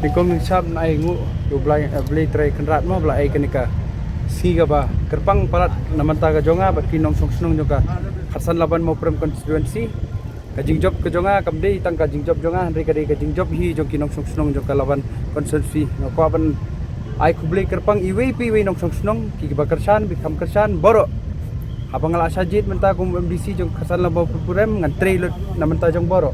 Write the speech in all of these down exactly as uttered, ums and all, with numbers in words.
Nyngkong nyngshap ngan ai nguh ïa U Blei, eh, Blei Trai Kynrad mo ba la ai kane ka sngi kaba kyrpang palat na bynta ka jong nga bad ki nongshong shnong jong ka Khatsan Laban Mawprem constituency. Ka jingjop ka jong nga kam dei tang ka jingjop jong nga, hynrei ka dei ka jingjop hi jong ki nongshong shnong jong ka Laban constituency. Nga kwah ban ai khublei kyrpang iwei pa iwei nongshong shnong, ki kiba kyrshan, ki kham kyrshan, baroh. Haba nga la shah jied mynta kum M D C jong Khatsan Laban Mawprem, ngan trei lut na bynta jong baroh.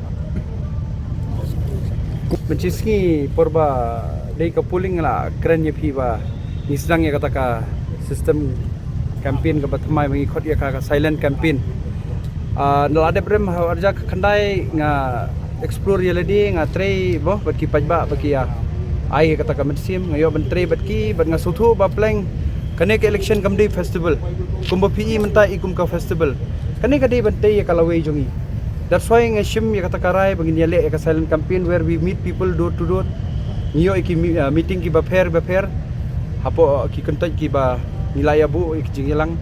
Mynshisngi por ba dei ka polling nga la kren ïa phi ba ngi sdang ïa kata ka system campaign kaba thymmai ba ngi khot ïa ka, ka silent campaign. Ah, nga la dep rem ha u ar hajar khatkhyndai, nga explore ïa lade, nga trei mo bad ki paidbah ba ki ïa ai ïa kata ka mynsiem, nga ïoh ban trei bad ki, bad nga sngewthuh ba pleng kane ka election kam dei festival. Kumba phi i mynta i kum ka festival. Kane ka dei ban tei ïa ka lawei jong ngi. That's why nga shim ïa kata ka rai ba ngin ïaleh ïa ka silent campaign where we meet people door to door. Ngi ïoh ïa ki mi-, ah, meeting kiba pher ba pher hapoh ki kyntoit kiba ngi la ïa buh ïa ki jingïalang.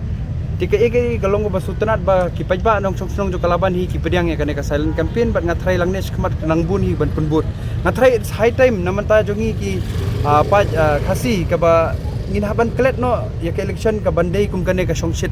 Te kaei kaei ka long kaba sngewtynnat ba ki paidbah nongshong shnong jong ka Laban hi ki pdiang ïa kane ka silent campaign, bad nga tharai lane shakhmat ka nang bun hi ban pynbud. Nga tharai it's high time na bynta jong ngi ki, ah, paid, ah, Khasi kaba ngin hap ban klet noh ïa ka election kaban dei kum kane ka shongshit.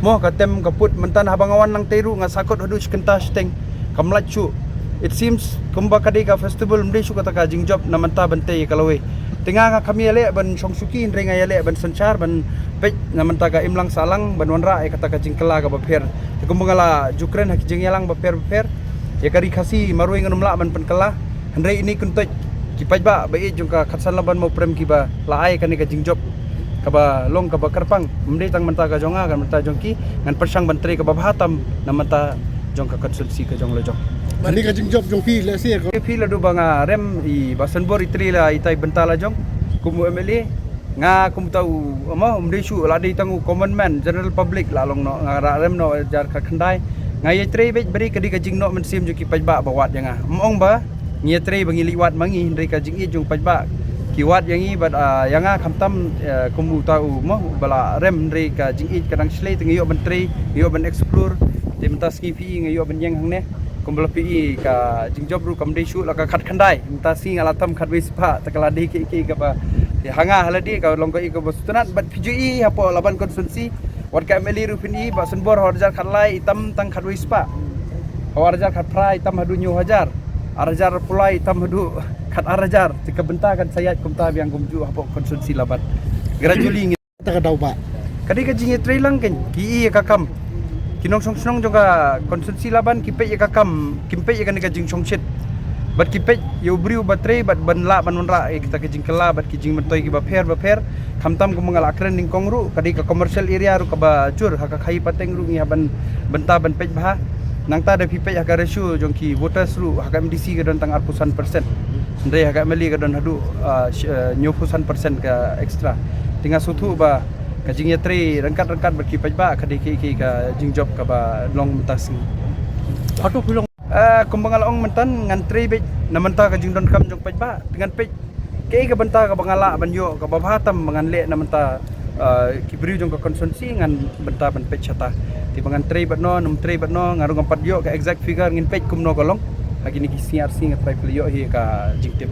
Mo ka tem ka put mynta, haba nga wan nangtei ruh nga sahkut haduh shi kynta shiteng. Kam lait shuh. It seems kumba ka dei ka festival, ym dei shuh kata ka jingjop na bynta ban tei ïa ka lawei. Te nga, nga kam ïaleh ban shong shuki, hynrei nga ïaleh ban synshar, ban peit na bynta ka imlang sahlang, ban wanrah ïa kata ka jingkylla kaba pher. Te kumba nga la ju kren ha ki jingïalang bapher bapher, ïa ka Ri Khasi marwei ngan ym lah ban pynkylla. Hynrei ine i kyntoit ki paidbah ba ïeit jong ka Khatsan Laban Mawprem kiba la ai kane ka jingjop kaba long kaba kyrpang. Ym dei tang na bynta ka jong nga, ka na bynta jong ki, ngan pyrshang ban trei kaba bha tam na bynta jong ka constituency ka jong la jong. Kane ka jingjop jong phi lehse ka, phi la duh ba nga rem, i Bah Sanbor i trei la itai bynta la jong kum u M L A. Nga kumta u, mo, ym dei shuh, la dei tang u common man, general public la long noh, nga la rem noh u ar hajar khatkhyndai. Nga ïatrei beit ba dei ka dei ka jingnoh mynsiem jong ki paidbah ba wad ïa nga. Ym ong ba ngi ïatrei ba ngi leit wad ma ngi, hynrei ka jingïeit jong paidbah ki wad ïa ngi bad, ah, ïa nga khamtam, eh, kum uta u, mo, ba la rem, hynrei ka jingïeit ka dang shlei, te nga ïoh ban trei, nga ïoh ban explore. Te mynta sngi phi i nga ïoh ban ïeng hangne. Kumba la phi i ka jingjop ruh kam dei shuh la ka khatkhyndai. Mynta sngi nga la tam khatwei spah, te ka la dei kaei kaei kaba, ïa, ha nga ha lade ka long kaei kaba sngewtynnat, bad phi ju i hapoh Laban constituency. Wat ka M L A ruh phin i, Bah Sanbor ha u ar hajar khatlai i tam tang khatwei spah. Ha u ar hajar khatphra i tam haduh hynñiew hajar. Ar hajar arphew lai i tam haduh khat ar hajar. Te ka bynta kan sa ïaid kumta biang kumjuh hapoh constituency Laban. Gradually ngi ta ka daw ba. Ka dei ka jingïatreilang kan, ki i ïa ka kam. Ki nongshong shnong jong ka constituency Laban ki peit ïa ka kam, kim peit ïa kane ka jingshongshit. Bad ki peit ïa u briew ba trei bad ban lah ban wanrah ïa kita ki jingkylla bad ki jingmyntoi kiba pher bapher. Khamtam kumba nga la kren nyngkong ruh, ka dei ka commercial area ruh kaba jur, ha ka khaii pateng ruh ngi hap ban bynta ban peit bha. Nangta da phi peit ha ka ratio jong ki voters ruh, ha ka M D C ka don tang arphew san percent. Hynrei ha ka M L A ka don haduh, ah, sh-, ah, hynñiewphew san percent ka extra. Te nga sngewthuh ba ka jingïatrei ryngkat ryngkat bad ki paidbah ka dei kaei kaei ka jingjop kaba long mynta sngi. Hato phi long, ah, kumba nga la ong mynta ngan trei beit na bynta ka jingdonkam jong paidbah. Te ngan peit kaei ka bynta kaba nga lah ban ïoh kaba bha tam ba ngan leh na bynta, ah, ki briew jong ka constituency, ngan bynta ban peit shata. Te ba ngan trei bad no, nym trei bad no, nga ruh ngam pat ïoh ka exact figure, ngin peit kumno ka long. Ha kine ki sngi ar sngi nga trai phi la ïoh hi ka jingtip.